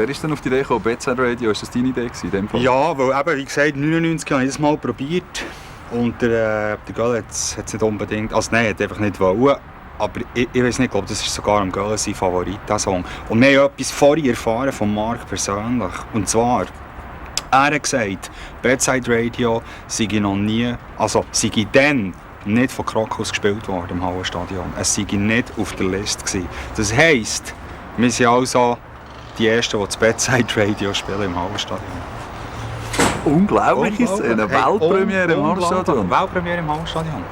wer ist denn auf die Idee gekommen? Bedside Radio, ist das deine Idee in dem Fall? Ja, weil eben, wie gesagt, 99 habe ich das mal probiert. Und der Göll hat es nicht unbedingt, also nein, er hat einfach nicht wollen. Aber ich weiß nicht, ich glaube, das ist sogar am Göll sein Favorit, der Song. Und wir haben etwas vorher erfahren von Marc persönlich. Und zwar, er hat gesagt, Bedside Radio sei noch nie, also sei dann nicht von Krokus gespielt worden im Hallenstadion. Es sei nicht auf der Liste gewesen. Das heisst, wir sind also die Ersten, die das Bedside Radio spielen im Hallenstadion. Unglaublich ist eine Weltpremiere im Hallenstadion. Weltpremiere im Hallenstadion.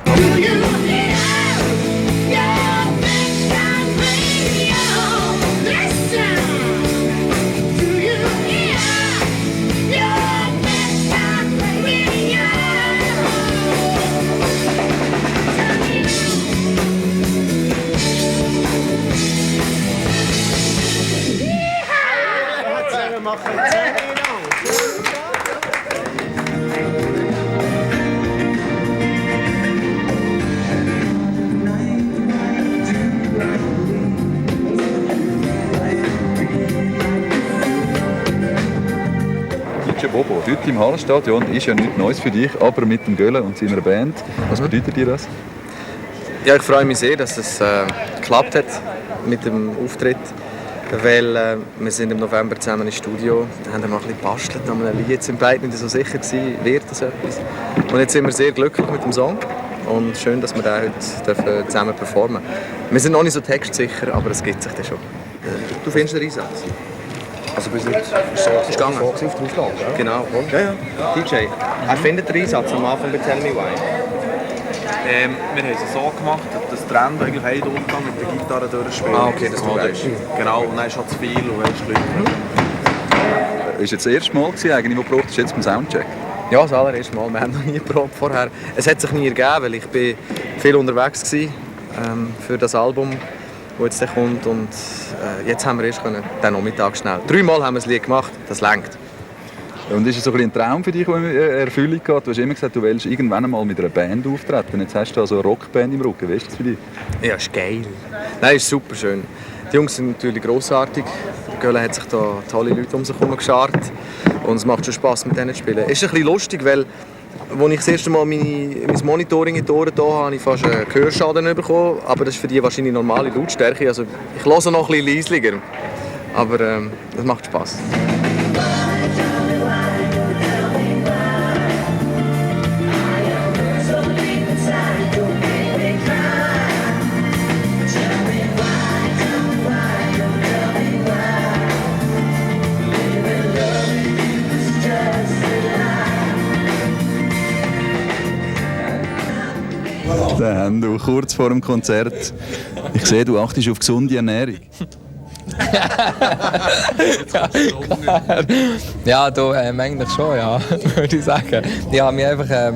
Bobo, heute im Hallenstadion ist ja nichts Neues für dich, aber mit dem Gölle und seiner Band. Was bedeutet dir das? Ja, ich freue mich sehr, dass es geklappt hat mit dem Auftritt, weil wir sind im November zusammen im Studio, haben mal ein bisschen gebastelt an einem Lied, jetzt sind beide nicht so sicher gewesen, wird das etwas. Und jetzt sind wir sehr glücklich mit dem Song und schön, dass wir den heute zusammen performen dürfen. Wir sind noch nicht so textsicher, aber es gibt sich dann schon. Du findest den Einsatz? Also bis jetzt ist es gegangen auf der Auflage, ja? Genau. Ja. DJ, er findet den Einsatz am Anfang bei Tell Me Why. Wir haben es so gemacht, dass der Trend eigentlich ein Durchgang mit der Gitarre durchspielt. Ah, okay, das ist Genau, und dann ist halt zu viel und weißt du, Ist jetzt das erste Mal eigentlich, wo du probst, jetzt beim Soundcheck? Ja, das allererste Mal. Wir haben noch nie geprobt vorher. Es hat sich nie ergeben, weil ich bin viel unterwegs war für das Album, das jetzt kommt. Und jetzt haben wir erst den Nachmittag schnell. 3 Mal haben wir das Lied gemacht, das reicht. Und ist es so ein Traum für dich, der in Erfüllung geht? Du hast immer gesagt, du willst irgendwann einmal mit einer Band auftreten. Jetzt hast du also eine Rockband im Rücken. Wie ist das für dich? Ja, ist geil. Nein, ist super schön. Die Jungs sind natürlich grossartig. Gölle hat sich da tolle Leute um sich herum geschart. Und es macht schon Spass, mit denen zu spielen. Es ist ein bisschen lustig, weil als ich das erste Mal mein Monitoring in die Ohren hatte, habe ich fast einen Gehörschaden bekommen. Aber das ist für die wahrscheinlich normale Lautstärke. Also ich höre noch ein bisschen leislicher. Aber es macht Spass. Dann du kurz vor dem Konzert. Ich sehe, du achtest auf gesunde Ernährung. Ja, du, eigentlich schon, ja, würde ich sagen. Ich habe mich einfach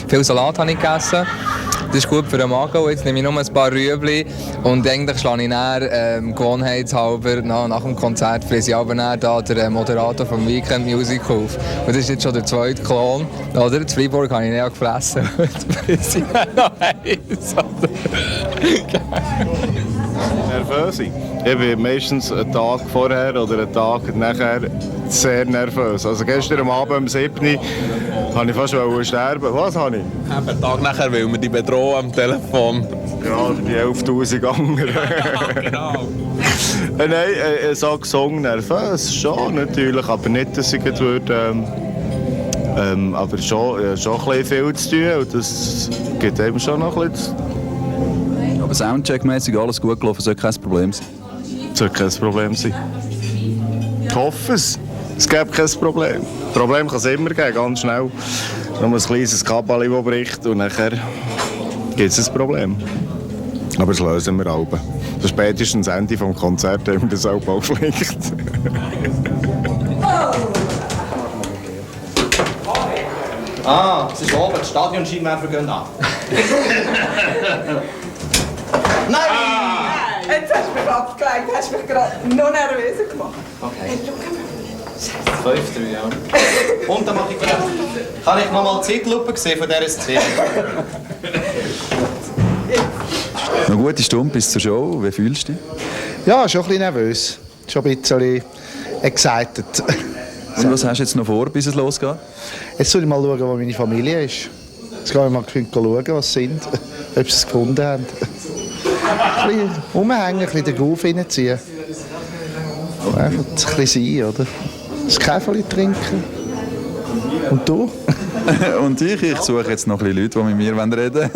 viel Salat habe ich gegessen. Das ist gut für den Magen. Jetzt nehme ich nur ein paar Rüebli und eigentlich schlage ich dann gewohnheitshalber nach dem Konzert fräse ich aber dann da den Moderator vom Weekend Music auf. Und das ist jetzt schon der zweite Klon. Oder? In Freiburg habe ich nicht gefressen. Jetzt fräse ich dann noch eins. Nervös. Ich bin meistens einen Tag vorher oder einen Tag nachher sehr nervös. Also gestern am Abend um 7 Uhr wollte ich fast sterben. Was habe ich? einen Tag nachher will man die bedrohen am Telefon. Ja, die 11'000 anderen. Ja, genau. Nein, so gesungen nervös schon natürlich, aber nicht, dass ich würde. Aber schon ein bisschen viel zu tun und das gibt eben schon noch ein bisschen. Aber Soundcheck-mäßig alles gut gelaufen, sollte kein Problem sein. Sollte kein Problem sein. Ich hoffe es. Es gibt kein Problem. Problem kann es immer geben, ganz schnell. Nur ein kleines Kabel, das bricht und nachher gibt es ein Problem. Aber das lösen wir alle. Das ist spätestens Ende des Konzerts, haben wir das auch aufgelegt. Es ist oben, das Stadionscheinwerfer gehen an. Nein! Jetzt hast du mich abgelenkt, hast mich gerade noch nervöser gemacht. Okay. 5-3, ja. Und dann mache ich gleich. Kann ich noch mal die Zeitlupe sehen von dieser Szene? Noch eine gute Stunde bis zur Show. Wie fühlst du dich? Ja, schon ein bisschen nervös. Schon ein bisschen. excited. Und was hast du jetzt noch vor, bis es losgeht? Jetzt soll ich mal schauen, wo meine Familie ist. Jetzt gehe ich mal schauen, was sie sind, ob sie es gefunden haben. Ein bisschen rumhängen, ein bisschen den Groove reinziehen. Einfach ein bisschen sein, oder? Ein Käferchen trinken. Und du? Und ich suche jetzt noch ein bisschen Leute, die mit mir reden wollen.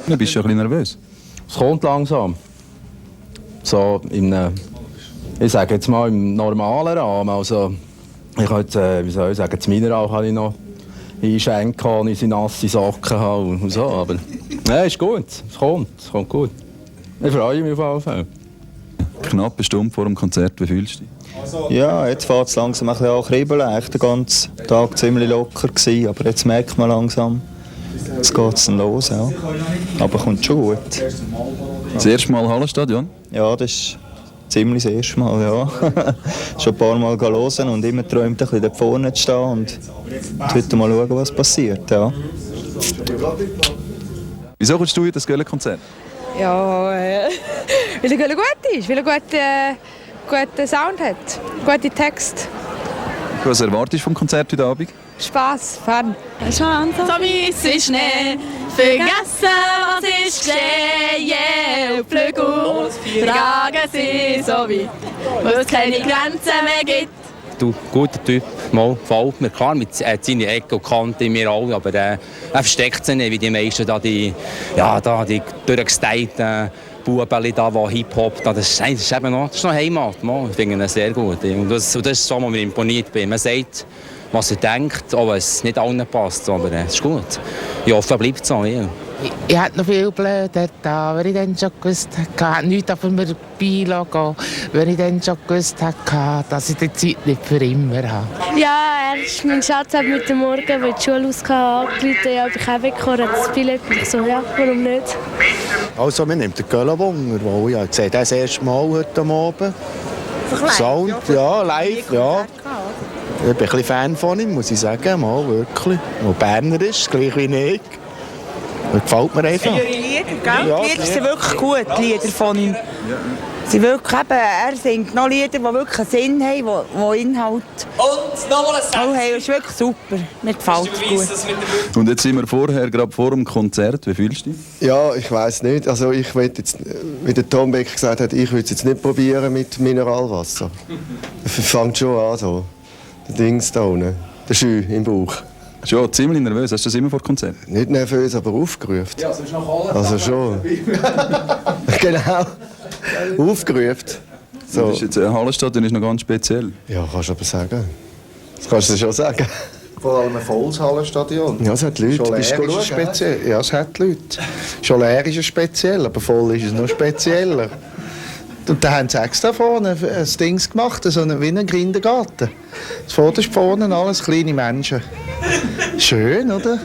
Du bist schon ein bisschen nervös. Es kommt langsam. So ich sage jetzt mal im normalen Rahmen. Also, ich habe jetzt, wie soll ich sagen, das Mineral habe ich noch einschenken, und unsere nasse Socken haben und so. Aber nein, ist gut. Es kommt gut. Ich freue mich auf jeden Fall. Knapp eine Stunde vor dem Konzert, wie fühlst du dich? Ja, jetzt fängt es langsam ein bisschen an kribbeln. Echt den ganzen Tag ziemlich locker gewesen, aber jetzt merkt man langsam, jetzt geht es dann los. Ja. Aber kommt schon gut. Das erste Mal Hallenstadion? Ja, das ist ziemlich das erste Mal, ja. Schon ein paar Mal hören und immer träumt, ein bisschen da vorne zu stehen und heute mal schauen, was passiert. Ja. Wieso kommst du in das Gölle-Konzert? Ja, weil er gut ist, weil er guten Sound hat, gute Texte. Was erwartest du vom Konzert heute Abend? Spass, Fun. So weiss ist Schnee, vergessen was ist geschehen, yeah, und Flügel tragen sie so weit, wo es keine Grenzen mehr gibt. Du, guter Typ, mal gefällt mir. Klar, mit seinen Ecken und Kanten in mir alle, aber er versteckt sich nicht, wie die meisten da die durchgestylten Buben da, die Hip-Hop, das ist eben noch Heimat. Ich finde ihn sehr gut. Und das ist so, was mir imponiert bin. Man sagt, was er denkt, auch wenn es nicht allen passt, aber es ist gut. Ich hoffe, er bleibt so. Ja. Ich hätte noch viel Blöde da, wenn ich dann schon gewusst hätte, nichts auf mir beilassen, wenn ich dann schon gewusst hätte, dass ich die Zeit nicht für immer habe. Ja, mein Schatz hat mit dem Morgen, wenn die Schule ausgegangen angerufen, ja, ich habe weggekommen, das Billett. Ich so, ja, warum nicht? Also, man nimmt den Göller-Wunger, wo ich sehe das erste Mal heute Abend. Sound, ja, live, ja. Ich bin ein bisschen Fan von ihm, muss ich sagen, mal wirklich. Und Berner ist, gleich wie ich. Das gefällt mir einfach. Ihre Lieder, gell? Ja, die Lieder sind wirklich gut, die Lieder von ihm. Sie wirklich eben, er singt noch Lieder, die wirklich einen Sinn haben, die Inhalt. Und nochmal ein Satz. Das ist wirklich super. Mir gefällt es gut. Und jetzt sind wir gerade vor dem Konzert. Wie fühlst du dich? Ja, ich weiss nicht. Also ich will jetzt, wie der Tom Beck gesagt hat, ich würde es jetzt nicht probieren mit Mineralwasser. Das fängt schon an so. Der Dings da unten, der Schü im Bauch. Schon ziemlich nervös. Hast du das immer vor dem Konzert? Nicht nervös, aber aufgerufen. Ja, sonst noch alle. Also schon. Genau. Aufgerufen. So. Das ist jetzt ein Hallenstadion ist noch ganz speziell. Ja, kannst du aber sagen. Das kannst du schon sagen. Vor allem ein volles Hallenstadion. Ja, es hat Leute. Schon leer ist speziell. Ja, es hat Leute. Schon leer ist es speziell, aber voll ist es noch spezieller. Und da haben sie extra vorne ein Ding gemacht, so wie ein Kindergarten. Das vorderste vorne alles kleine Menschen. Schön, oder?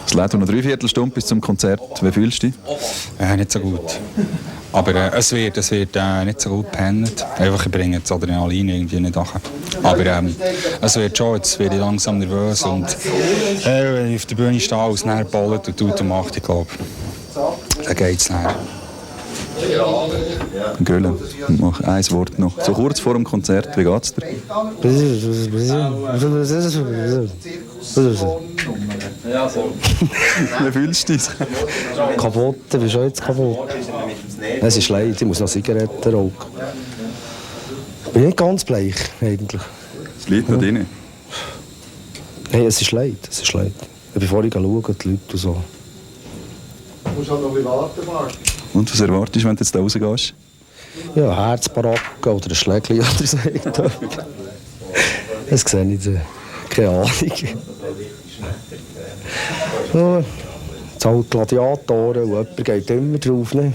Es läuft noch 3/4 Stunde bis zum Konzert. Wie fühlst du dich? Nicht so gut. Aber es wird nicht so gut gepennt. Einfach, ich bringe jetzt Adrenalin irgendwie nicht nach. Aber es wird schon, jetzt werde ich langsam nervös. Und wenn ich auf der Bühne stehe, als näher ballen und tut und macht, ich glaube, dann geht es näher. Gölle, noch ein Wort noch. So kurz vor dem Konzert, wie geht's dir? Wie fühlst du dich? Kaputt, ich bin schon jetzt kaputt. Es ist leid, ich muss noch Zigaretten rauchen. Ich bin nicht ganz bleich, eigentlich. Es liegt noch drin. Hey, es ist leid, es ist leid. Bevor ich schaue, die Leute und so. Du musst halt noch ein bisschen warten. Und was erwartest du, wenn du jetzt da rausgehst? Ja, Herzbaracken oder ein Schlägchen oder so. Das sehe ich nicht. Keine Ahnung. Ja, jetzt halt Gladiatoren und jemand geht immer drauf. Ne?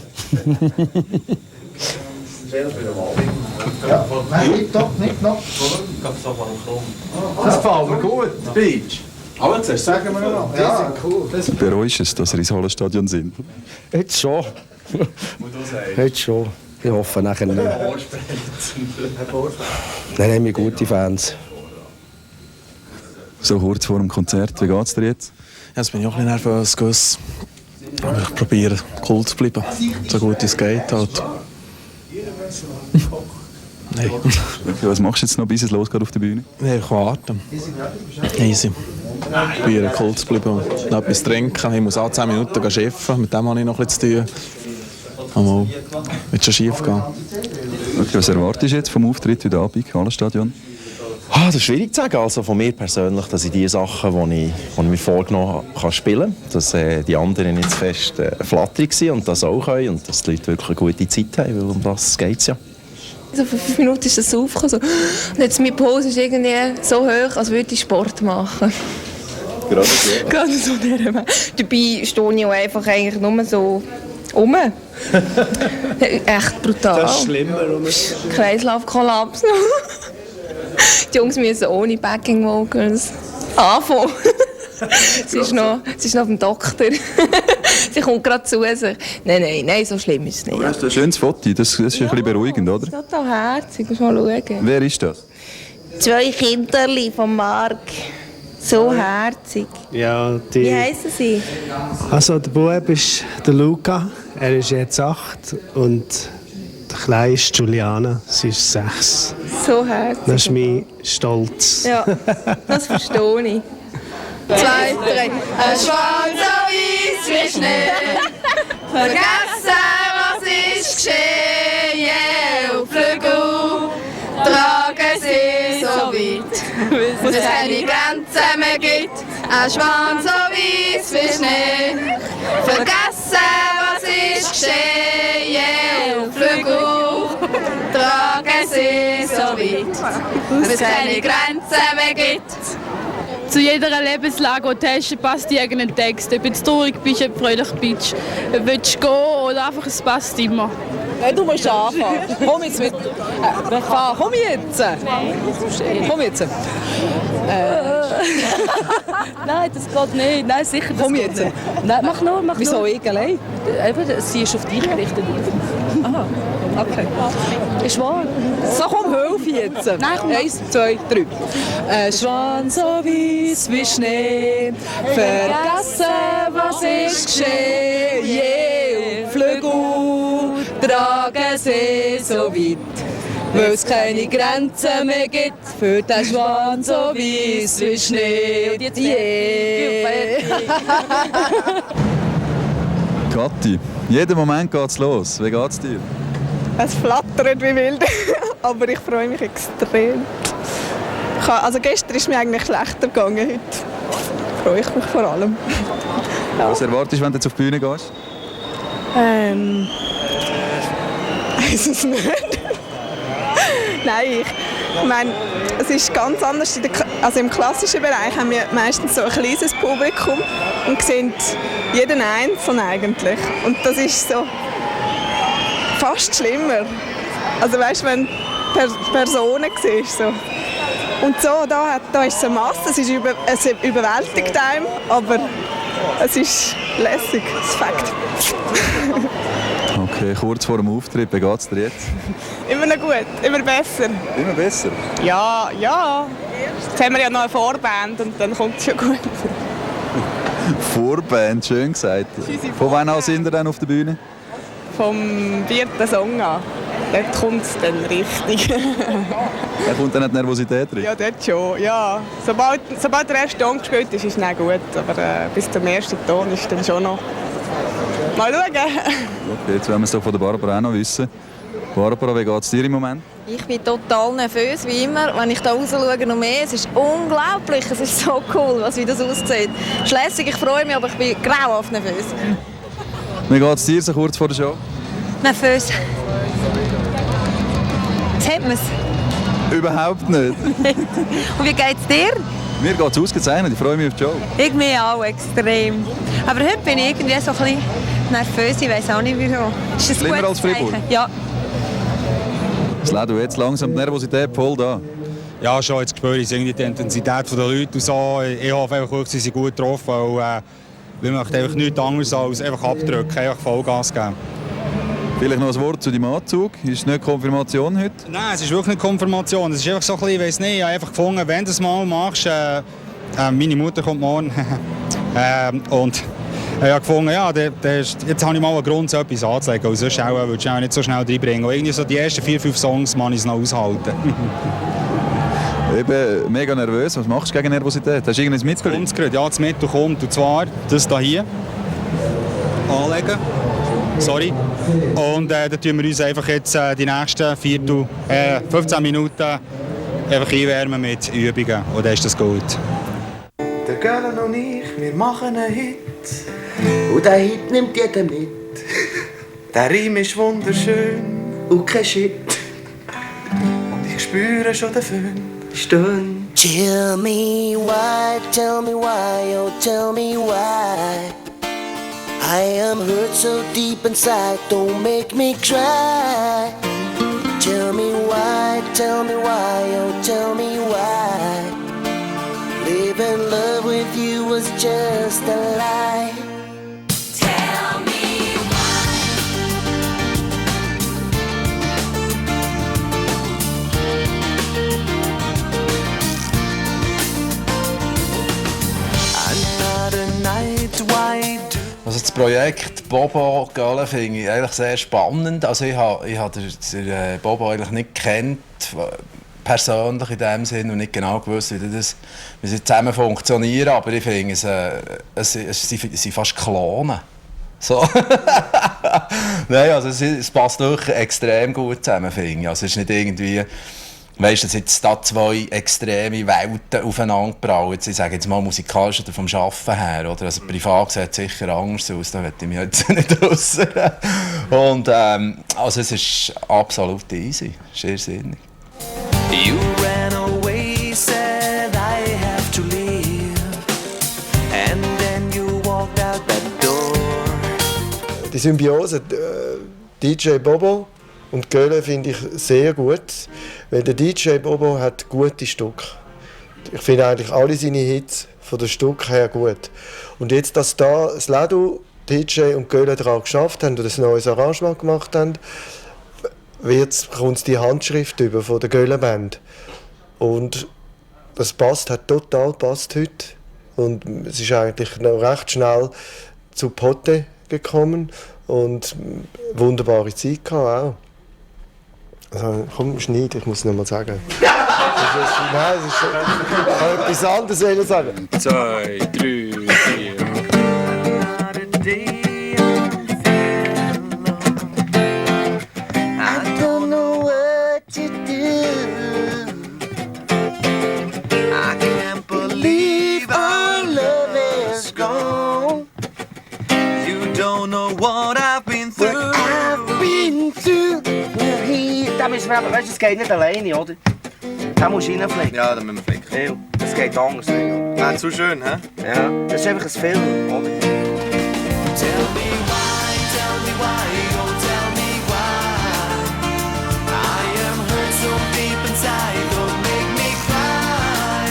Ja, nein, nicht noch, nicht noch. Das gefällt mir gut, Beach. Aber zuerst sagen wir noch. Ja, cool. Bereust du es, dass wir ins Hallenstadion sind? Jetzt schon. Jetzt schon. Ich hoffe nachher nicht. Nein, haben wir gute Fans. So kurz vor dem Konzert, wie geht es dir jetzt? Ja, jetzt bin ich auch ein bisschen nervös, gewiss. Aber ich probiere cool zu bleiben, so gut es geht halt. Nein. Was machst du jetzt noch, bis es losgeht auf der Bühne? Nein, ich warte. Easy. Ich probiere cool zu bleiben und noch etwas trinken. Ich muss alle 10 Minuten arbeiten. Mit dem habe ich noch etwas zu tun. Aber wird schon schief gehen. Okay, was erwartest du jetzt vom Auftritt heute Abend im Hallenstadion? Das ist schwierig zu sagen. Also von mir persönlich, dass ich die Sachen, die ich mir vorgenommen habe, kann spielen kann. Dass die anderen nicht zu fest flatterig sind und das auch können. Und dass die Leute wirklich eine gute Zeit haben, weil um das geht es ja. Also vor 5 Minuten ist das aufgekommen. So. Und jetzt meine Pose ist irgendwie so hoch, als würde ich Sport machen. Gerade so der. Dabei stehe ich auch einfach eigentlich nur so rum. Echt brutal. Das ist schlimmer. Kreislaufkollaps. Die Jungs müssen ohne Backing Vocals anfangen. sie ist noch auf dem Doktor. Sie kommt gerade zu sich. Nein, so schlimm ist es nicht. Aber das ist ein schönes Foto, das ist ein bisschen beruhigend, oder? Das ist total herzig, musst mal schauen. Wer ist das? 2 Kinderli von Marc. So herzig. Ja, Wie heissen sie? Also der Bub ist der Luca, er ist jetzt 8 und der Kleine ist Juliana, sie ist 6. So herzig. Das ist mein Stolz. Ja, das verstehe ich. 2, 3. Ein Schwanz so weiss wie Schnee. Vergessen, was ist geschehen. Yeah, Flügel tragen sie so weit, wo es keine Grenzen mehr gibt. Ein Schwanz so weiss wie Schnee. Vergessen, was ist geschehen. Yeah, Flügel tragen sie so weit, wo es keine Grenzen mehr gibt. Zu jeder Lebenslage, die du hast, passt dir irgendein Text. Ob du jetzt traurig bist, ob du fröhlich bist, ob du willst gehen oder einfach, es passt immer. Nein, du musst anfangen. Komm jetzt mit. Komm jetzt. Komm jetzt. Nein, das geht nicht. Nein, sicher, das komm geht jetzt. Nicht. Nein, mach nur. Wieso ich allein? Sie ist auf dich gerichtet. Aha, okay. Ist wahr. So, komm, hilf jetzt. Nein, komm. 1, 2, 3. Ein Schwanz so weiss wie Schnee. Vergessen, was ist geschehen. Yeah, Flügel tragen sie so weit, weil es keine Grenzen mehr gibt für den Schwan so weiss wie Schnee. Yeah. Kathi, jeden Moment geht's los. Wie geht's dir? Es flattert wie wild, aber ich freue mich extrem. Also gestern ist mir eigentlich schlechter gegangen, heute freue ich mich vor allem. Ja. Was erwartest du, wenn du jetzt auf die Bühne gehst? Weiß es nicht. Nein, ich meine, es ist ganz anders. Also im klassischen Bereich haben wir meistens so ein kleines Publikum und sehen jeden Einzelnen eigentlich. Und das ist so fast schlimmer. Also weißt du, wenn du Personen siehst. So. Und so, da ist es eine Masse, es überwältigt einem, aber es ist lässig, das Fakt. Okay, kurz vor dem Auftritt, wie geht's dir jetzt? Immer noch gut, immer besser. Immer besser? Ja. Jetzt haben wir ja noch eine Vorband und dann kommt es schon gut. Vorband, schön gesagt. Von wann an sind ihr dann auf der Bühne? Vom 4. Song an. Dort kommt es dann richtig. Da kommt dann die Nervosität rein? Ja, dort schon. Ja. Sobald der erste Ton gespielt ist, ist es dann gut. Aber bis zum ersten Ton ist dann schon noch... Mal schauen. Okay, jetzt wollen wir es doch von der Barbara auch noch wissen. Barbara, wie geht es dir im Moment? Ich bin total nervös, wie immer. Wenn ich da raus schaue, noch mehr. Es ist unglaublich, es ist so cool, wie das aussieht. Es ist lässig, ich freue mich, aber ich bin grauenhaft nervös. Wie geht es dir so kurz vor der Show? Nervös. Jetzt hat man es. Überhaupt nicht. Und wie geht es dir? Mir geht es ausgezeichnet, ich freue mich auf die Show. Ich mich auch extrem. Aber heute bin ich irgendwie so ein bisschen nervös, ich weiß auch nicht wieso. Ist das schlimmer als Fribourg? Ja. Sledu, jetzt langsam die Nervosität voll da. Ja, schon, jetzt spüre ich irgendwie die Intensität der Leute und so. Ich hoffe einfach, sie sind gut drauf, weil wir möchten einfach nichts anderes als einfach abdrücken, einfach Vollgas geben. Vielleicht noch ein Wort zu deinem Anzug. Ist es nicht Konfirmation heute? Nein, es ist wirklich nicht Konfirmation. Es ist einfach so ein bisschen, ich weiss nicht, ich habe einfach gefunden, wenn du es mal machst, meine Mutter kommt morgen, und Ich habe gefunden, ja, jetzt habe ich mal einen Grund, so etwas anzulegen. Und sonst würdest du auch nicht so schnell reinbringen. Und irgendwie so die ersten 4-5 Songs kann ich es noch aushalten. Ich bin mega nervös. Was machst du gegen Nervosität? Hast du irgendwas mitgebracht? Ja, das Mittel kommt. Und zwar das hier. Anlegen. Sorry. Und dann tun wir uns einfach jetzt die nächsten 15 Minuten einfach einwärmen mit Übungen. Und dann ist das gut. Der Göller und ich, wir machen einen Hit. Und der Hit nimmt jeder mit. Der Reim ist wunderschön und kein Shit. Und ich spüre schon den Föhn. Stöhn. Tell me why, oh tell me why. I am hurt so deep inside, don't make me cry. Tell me why, oh tell me why. Living love with you was just a lie. Tell me why. Another night, why do Also das Projekt Bobo Gölle finde ich eigentlich sehr spannend. Also ich habe den Bobo eigentlich nicht gekannt, persönlich in dem Sinn, und nicht genau gewusst, wie sie zusammen funktionieren. Aber ich finde, es sind fast Klonen. So. Nein, also es passt wirklich extrem gut zusammen, finde ich. Also es ist nicht irgendwie... Weißt du, dass jetzt da zwei extreme Welten aufeinander prallen. Ich sage jetzt mal musikalisch oder vom Arbeiten her. Oder? Also privat sieht es sicher anders aus, da möchte ich mich jetzt nicht äußern. Und also es ist absolut easy, sehr sinnig. You ran away, said I have to leave. And then you walked out that door. Die Symbiose DJ Bobo und Gölle finde ich sehr gut, weil der DJ Bobo hat gute Stücke. Ich finde eigentlich alle seine Hits von den Stück her gut. Und jetzt, dass da das Lado, DJ und Gölle daran geschafft haben und ein neues Arrangement gemacht haben, kommt die Handschrift über von der Gölle-Band. Und das hat total gepasst heute. Und es ist eigentlich noch recht schnell zu Potte gekommen und wunderbare Zeit gehabt auch. Also, komm, schneid, ich muss noch mal sagen. Nein, das ist etwas anderes sagen. 2, 3, 4. I don't know what to do. I can't believe our love is gone. You don't know what I've been through. What I've been through. Da müssen wir aber, weißt du, es geht nicht alleine, oder? Da musst du reinflicken. Ja, dann müssen wir flicken. Ja, das geht anders. Ah, zu schön, hä? Ja, das ist einfach ein Film, oder? Tell me why, oh tell me why. I am hurt so deep inside, don't make me cry.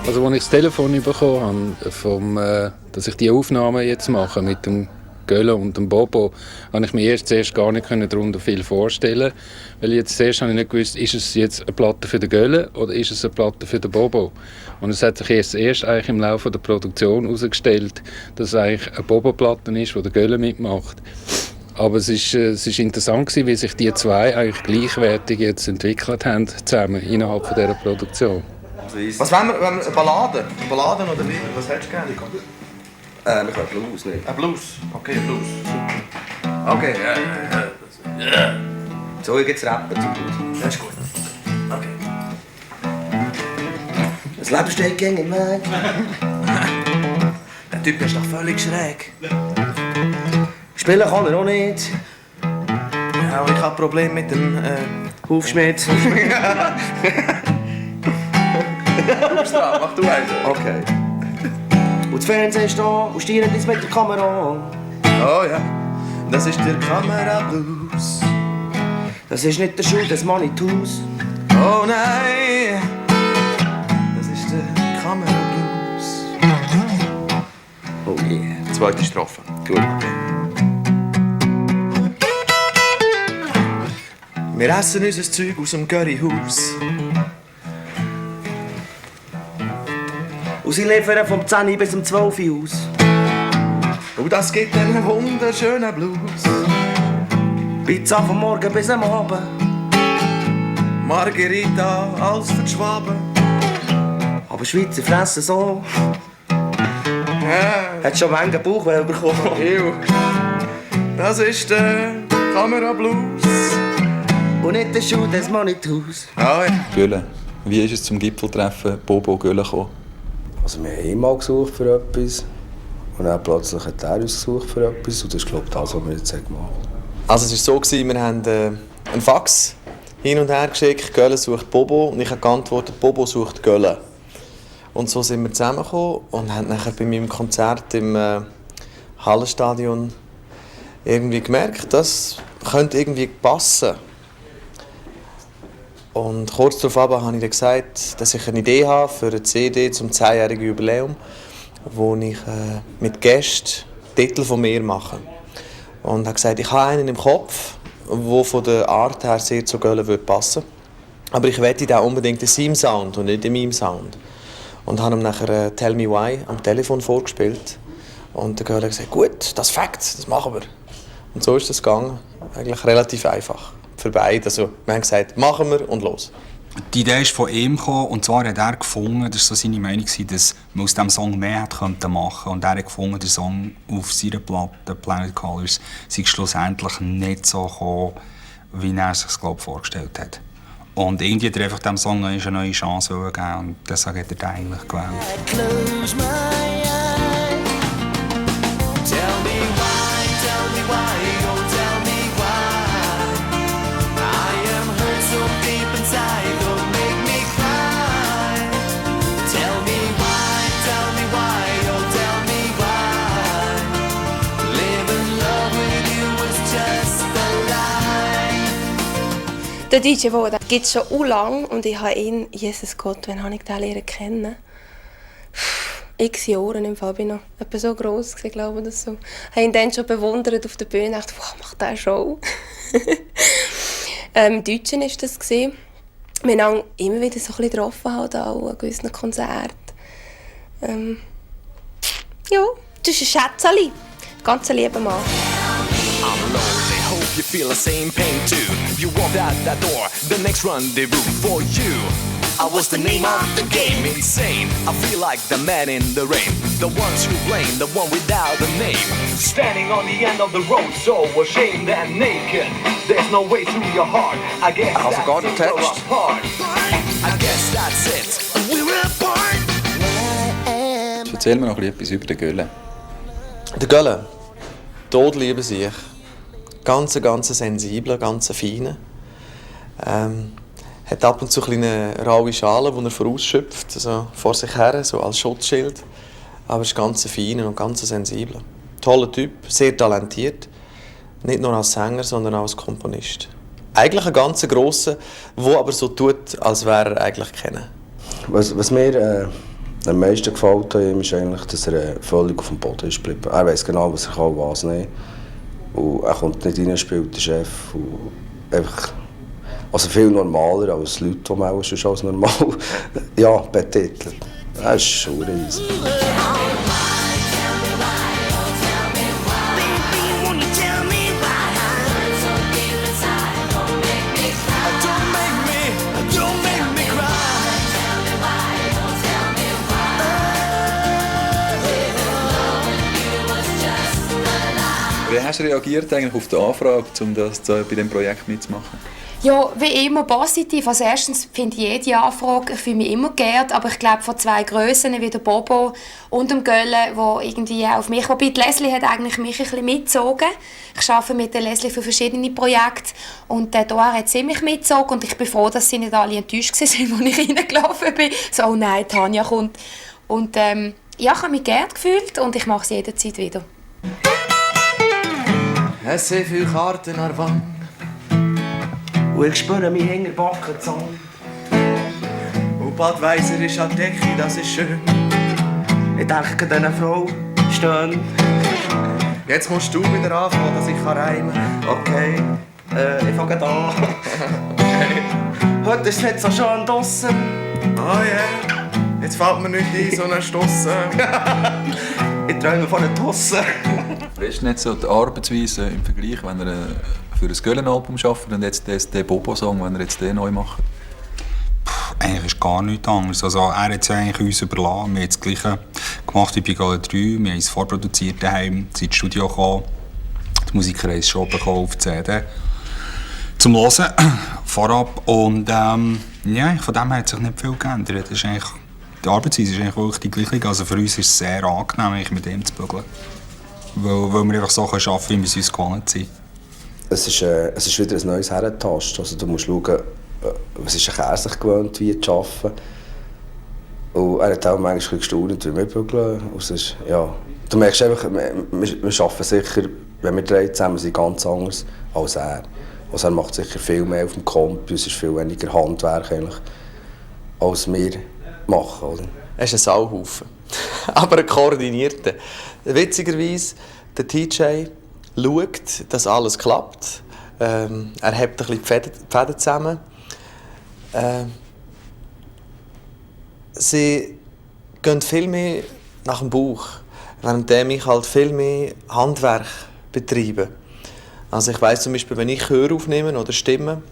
Also als ich das Telefon bekommen habe, dass ich die Aufnahmen jetzt mache mit dem Gölle und dem Bobo, habe ich mir zuerst gar nicht darunter viel vorstellen, weil jetzt zuerst habe ich nicht gewusst, ist es jetzt eine Platte für den Gölle oder ist es eine Platte für den Bobo. Und es hat sich erst eigentlich im Laufe der Produktion herausgestellt, dass es eigentlich eine Bobo-Platte ist, wo der Gölle mitmacht. Aber es ist interessant gewesen, wie sich die zwei eigentlich gleichwertig jetzt entwickelt haben zusammen innerhalb von dieser Produktion. Was wollen wir? Eine Ballade? Balladen oder wie? Was hättest du gerne? Wir können Blues nicht. Ein Blues? Okay, ein Blues. Super. Okay, ja. So, ich geht's rappen zum Blues. Das ist gut. Okay. Das Leben steht gegen im Weg. Der Typ ist doch völlig schräg. Spielen kann er auch nicht. Ja, ich habe Probleme mit dem Hufschmied. Mach du also. Okay. Und das Fernsehen ist da und stiert jetzt mit der Kamera. Oh ja, das ist der Kamera-Blues. Das ist nicht der Schuh des Manitus. Oh nein, das ist der Kamera-Blues. Oh yeah. Zweite Strophe. Gut. Wir essen unser Zeug aus dem Curryhaus. Und sie liefern vom 10 bis um 12 Uhr aus. Und das gibt einen wunderschönen Blues. Pizza vom Morgen bis am Abend. Margherita, alles für die Schwaben. Aber Schweizer fressen so. Hat schon manchen Bauchweh bekommen. Das ist der Kamerablues. Und nicht der Schuh des Monitors. Ah, ja. Gölle. Wie ist es zum Gipfeltreffen Bobo-Gölle gekommen? Also wir haben einmal gesucht für etwas. Und dann plötzlich hat er uns gesucht für etwas. Und das ist, glaube ich, das, was wir jetzt gemacht haben. Also es war so, wir haben einen Fax hin und her geschickt, Gölle sucht Bobo, und ich habe geantwortet, Bobo sucht Gölle. Und so sind wir zusammengekommen und haben nachher bei meinem Konzert im Hallenstadion irgendwie gemerkt, das könnte irgendwie passen. Und kurz darauf habe ich dann gesagt, dass ich eine Idee habe für eine CD zum 10-jährigen Jubiläum, wo ich mit Gästen Titel von mir mache. Und habe gesagt, ich habe einen im Kopf, der von der Art her sehr zu Gölle passen würde. Aber ich möchte da unbedingt in seinem Sound und nicht in meinem Sound. Und habe ihm nachher «Tell Me Why» am Telefon vorgespielt. Und der Gölle hat gesagt, gut, das ist Fakt, das machen wir. Und so ist das gegangen. Eigentlich relativ einfach. Für beide. Also, wir haben gesagt, machen wir und los. Die Idee ist von ihm gekommen, und zwar hat er gefunden, das war so seine Meinung, dass man aus diesem Song mehr machen könnte. Und er hat gefunden, der Song auf seiner Platte «Planet Colors» sei schlussendlich nicht so gekommen, wie er es sich, glaube ich, vorgestellt hat. Und irgendwie hat er einfach diesem Song eine neue Chance geben, und deshalb hat er den eigentlich gewählt. Der DJ Voda gibt es schon lange und ich habe ihn, Jesus Gott, wann habe ich den lernen kennen? X Jahre im Fall, bin noch etwa so gross gewesen, glaube ich, so. Ich habe ihn dann schon bewundert auf der Bühne und dachte, wow, macht der Show? Im Deutschen war das. Wir haben immer wieder so ein bisschen getroffen, halt auch an gewissen Konzerten. Ja, das ist ein Schätzchen. Ganz ein lieber Mann. You feel the same pain too. You walked out that door, the next rendezvous for you. I was the name of the game, insane. I feel like the man in the rain, the ones who blame, the one without a name. Standing on the end of the road, so ashamed and naked. There's no way through your heart. I guess that's it, so apart. I guess that's it. We're apart. Erzähl mir noch etwas über den Gölle. Der Gölle, Tod liebe sich. Ganz sensibler, ganz feiner. Hat ab und zu kleine raue Schalen, die er vorausschöpft, also vor sich her, so als Schutzschild. Aber ist ganz feiner und ganz sensibler. Toller Typ, sehr talentiert. Nicht nur als Sänger, sondern auch als Komponist. Eigentlich ein ganz grosser, der aber so tut, als wäre er eigentlich kennen. Was mir am meisten gefällt an ihm ist eigentlich, dass er völlig auf dem Boden ist geblieben. Er weiss genau, was er kann und was nicht. Und er kommt nicht rein, spielt den Chef. Und einfach, also viel normaler als Leute, die man auch schon als normal ja, betitelt. Er ist schon riesig. Wie hast du reagiert eigentlich auf die Anfrage, um das bei diesem Projekt mitzumachen? Ja, wie immer positiv. Also erstens finde ich jede Anfrage, ich fühle mich immer geehrt, aber ich glaube von zwei Grössen wie der Bobo und dem Gölle, wo irgendwie auf mich, wobei die Leslie hat eigentlich mich ein bisschen mitgezogen. Ich arbeite mit der Leslie für verschiedene Projekte und der Doar hat ziemlich mitgezogen und ich bin froh, dass sie nicht alle enttäuscht waren, als ich reingelaufen bin. So, oh nein, Tanja kommt. Und ja, ich habe mich geehrt gefühlt und ich mache es jederzeit wieder. Es sind viele Karten an der Wand. Und ich spüre mich hinter Backen zusammen. Und Badweiser ist an der Decke, das ist schön. Ich denke an diese Frau, stehen. Jetzt musst du wieder anfangen, dass ich reimen kann. Okay, ich fange an. Okay. Heute ist es nicht so schön draussen. Oh yeah, jetzt fällt mir nicht ein, so einen Stossen. Ich träume von einer Tosse. Wie ist denn jetzt so die Arbeitsweise im Vergleich, wenn ihr für ein Göhlen-Album arbeitet und jetzt den Bobo-Song, wenn ihr jetzt den neu macht? Eigentlich ist gar nichts anderes. Also, er hat es eigentlich uns überlassen. Wir haben das Gleiche gemacht wie bei Göhlen 3. Wir haben es vorproduziert daheim, sind ins Studio gekommen. Die Musiker haben es schon bekommen auf CD zum Hören vorab. Und ja, von dem hat sich nicht viel geändert. Das ist eigentlich, die Arbeitsweise ist eigentlich wirklich die gleiche. Also für uns ist es sehr angenehm, mit ihm zu bügeln. Weil wir einfach so arbeiten können, wie wir es uns gewohnt sind. Es ist wieder ein neues Herentasten. Also du musst schauen, was ist er sich gewöhnt, wie zu arbeiten. Und er hat auch manchmal gestaunt, wie wir bügeln. Ja, du merkst einfach, wir arbeiten sicher, wenn wir drei zusammen sind, ganz anders als er. Also er macht sicher viel mehr auf dem Komp, es ist viel weniger Handwerk eigentlich, als wir machen. Oder? Er ist ein Sauhaufen, aber ein koordinierter. Witzigerweise, der TJ schaut, dass alles klappt. Er hebt ein bisschen die Fäden zusammen. Sie gehen viel mehr nach dem Bauch, während ich halt viel mehr Handwerk betreibe. Also ich weiss zum Beispiel, wenn ich Chör aufnehme oder Stimmen,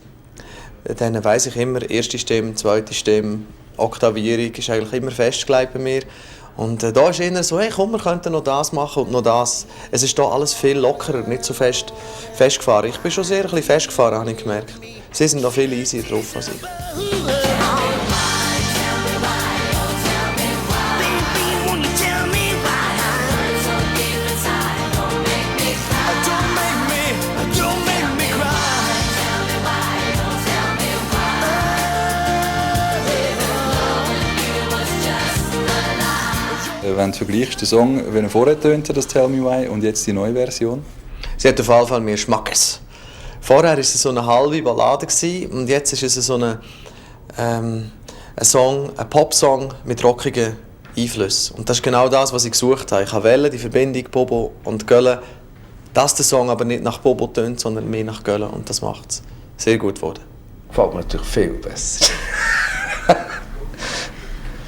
dann weiss ich immer, erste Stimme, zweite Stimme, Oktavierung ist eigentlich immer festgelegt bei mir. Und da ist eher so, hey komm, wir könnten noch das machen und noch das. Es ist hier alles viel lockerer, nicht so festgefahren. Ich bin schon sehr ein bisschen festgefahren, habe ich gemerkt. Sie sind noch viel easier drauf als ich. Wenn du vergleichst den Song, wenn er vorher tönte, das «Tell Me Why», und jetzt die neue Version? Sie hat auf jeden Fall mehr Schmackes. Vorher war es so eine halbe Ballade und jetzt ist es so ein Pop-Song mit rockigen Einflüssen. Und das ist genau das, was ich gesucht habe. Ich wollte die Verbindung Bobo und Göhlen, dass der Song aber nicht nach Bobo tönt, sondern mehr nach Göhlen. Und das macht es sehr gut geworden. Gefällt mir natürlich viel besser.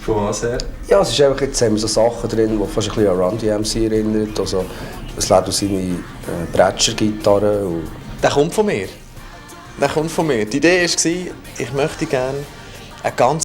Von was her? Ja, es ist einfach, jetzt haben wir so Sachen drin, die fast ein bisschen an Run DMC erinnern. Also, es lädt aus seine Bretscher-Gitarre. Der kommt von mir. Die Idee war, ich möchte gerne eine ganz